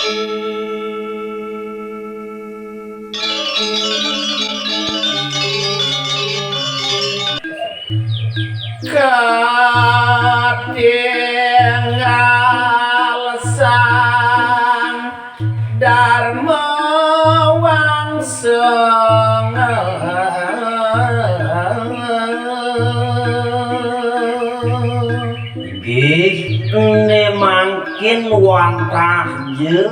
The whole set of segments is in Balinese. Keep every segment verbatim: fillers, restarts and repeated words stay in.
Katingal sang Darma Wangsa. Inggih, ne mangkin wantah ja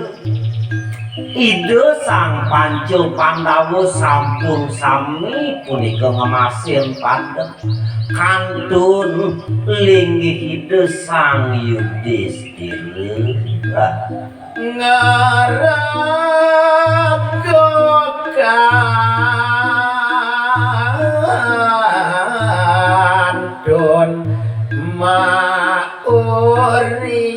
Ida Sang Panca Pandawa sampun sami punika ngemasin padem kantun linggih Ida Sang Yudistira. Ngarega kantun mauri.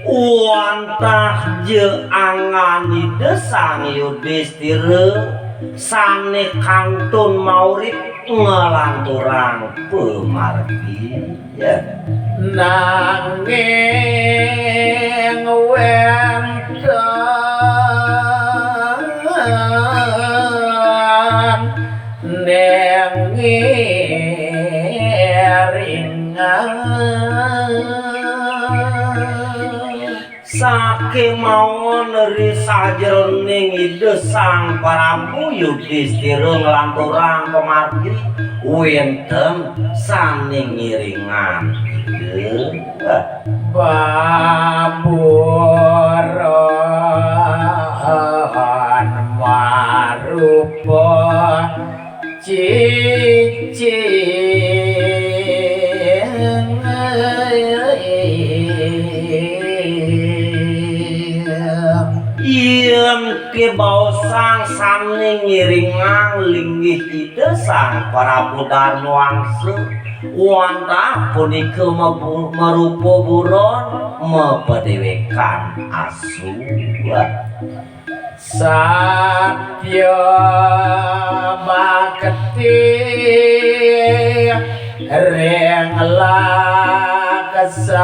Wantah ja angan Ida Sang Yudistira sane kantun maurip nglanturang pamargi. Ya. Nanging wenten ngiringan. Sakemawon ri sajeroning Ida Sang Prabu Yudistira nglanturang pamargi, wenten sane ngiringan Ida. Baburan marupa cicing. Yen kebaosang sane ngiringang linggih Ida Sang Prabu Darmawangsa, wantah punika mabu-, marupa buron mapadewekan asu. Satya bakti ring laksana.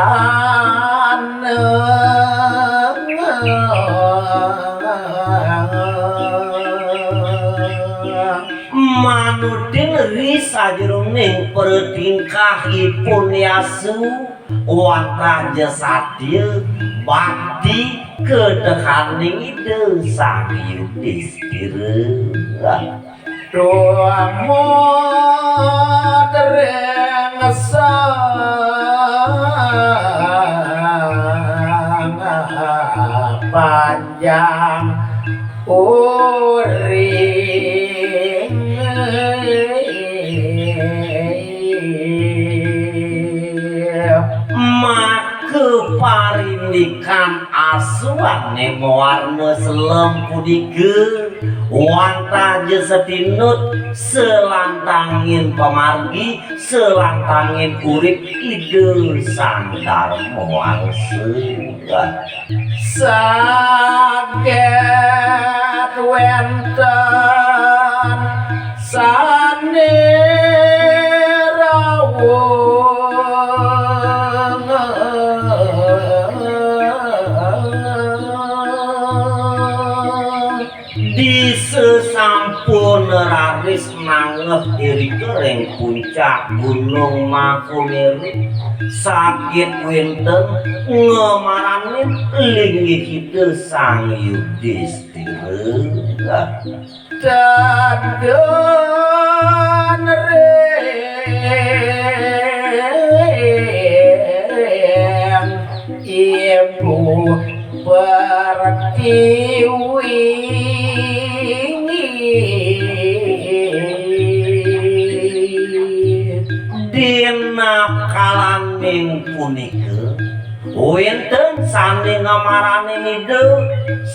Manudin ri sajeroning pratingkahipun asu, wantah ja satya bakti katehaning Ida Sang Yudistira. Tumut ring sang panjang urip. Maka parindikan asuane mawarna selem punika wantah ja satinut salantangin pamargi, salantangin urip Ida Sang Darmawangsa. Saget wenten sane rawuh. Disasampun raris nanggeh irika ring puncak Gunung Mahameru, saget wenten ngamaranin linggih Ida Sang Yudistira. Tedun ring Ibu Pertiwi. Dinakalaning punika, wenten sane ngamaranin Ida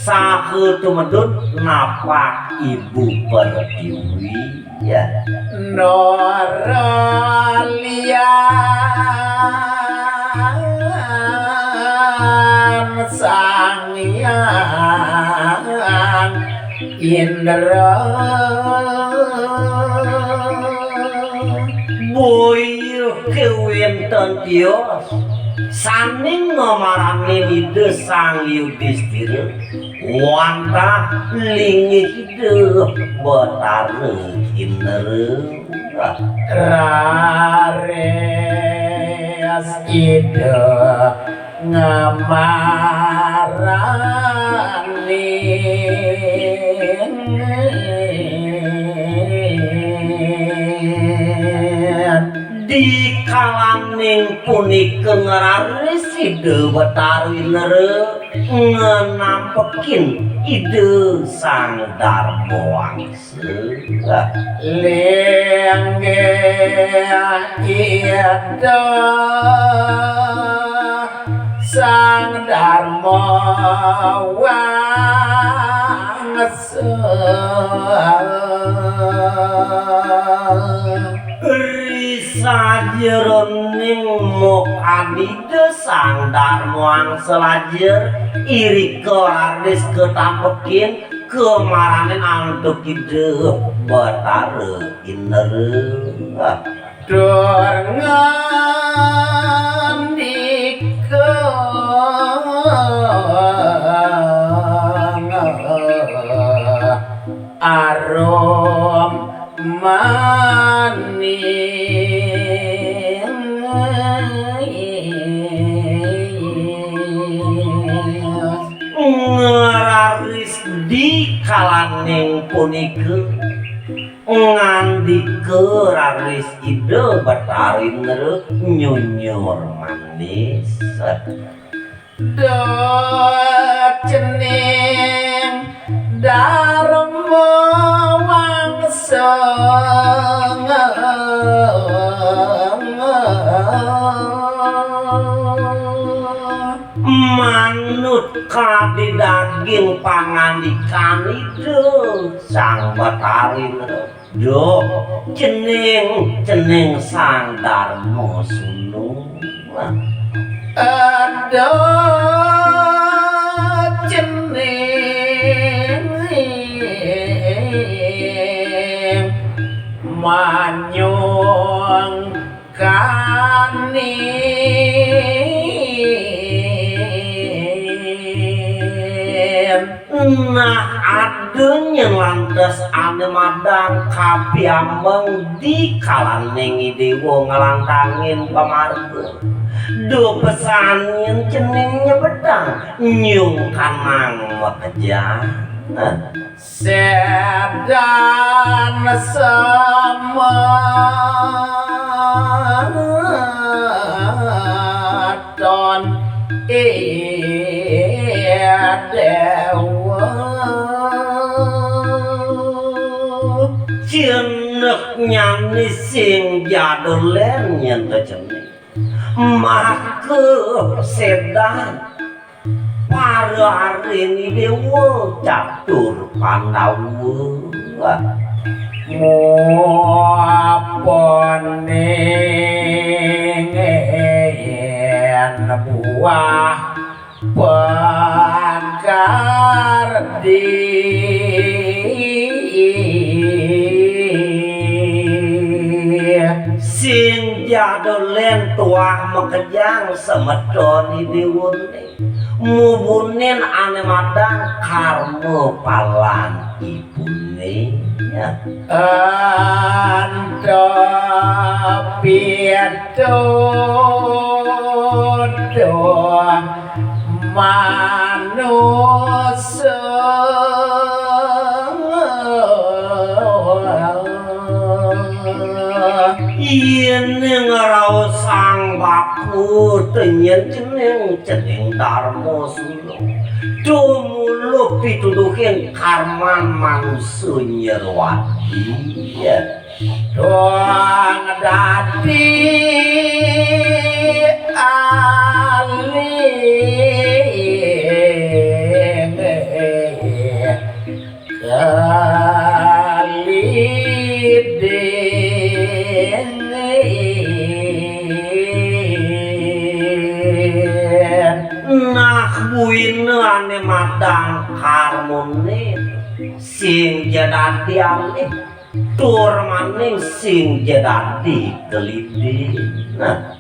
saha tumedun napak Ibu Pertiwi. Ya. Nora lian Sang Hyang Indra. Boya Kewenten tios saning ngamaranin Ida Sang Yudistira wantah linggih Ida Betara Indra. Raris Ida ngamaranin. Dikalaning punika ngraris Ida Betara Indra ngenampekin Ida Sang Darma Wangsa. Linggih Ida Sang Darma Wangsa. Ri sajeroning mokad Ida Sang Darma Wangsa lajeng irika raris katampekin kamaranin antuk Ida Betara Indra. Tur ngandika arum manis. Ngraris dikalaning punika, ngandika raris Ida Betara Indra nyunyur manis. Duh cening Darma Wangsa, manut kadi daging pangandikan Ida Sang Betara Indra. Duh cening, cening Sang Darma Sunu. Aduh cening manyung kanin. Nah, ada nyen lantas ane madang kapiambeng dikalaning Idewa nglantangin pamarga. Duh pesan nyen cening nyebetang nyungkanang makejang. Sedan semeton Idewa. Jenek nyane sing jadolen nyen to cening. Maka sedan para arini dewa catur Pandawa. Muapaningin buah pagardi. Sing jadolen tuah makejang semeton Idewa. Mubunin ane madang karma palan ipune. Ento pituduh manusa. Yen ngraosang baku tenyen cening, cening Darma Sunu. Tumuluh pituduhin karman manusa nyerwati. Dong dadi aling. Kalidin. Nah, buina ane madang karmane sing ja dadi alih. Tur maning sing ja dadi keliti. Nah,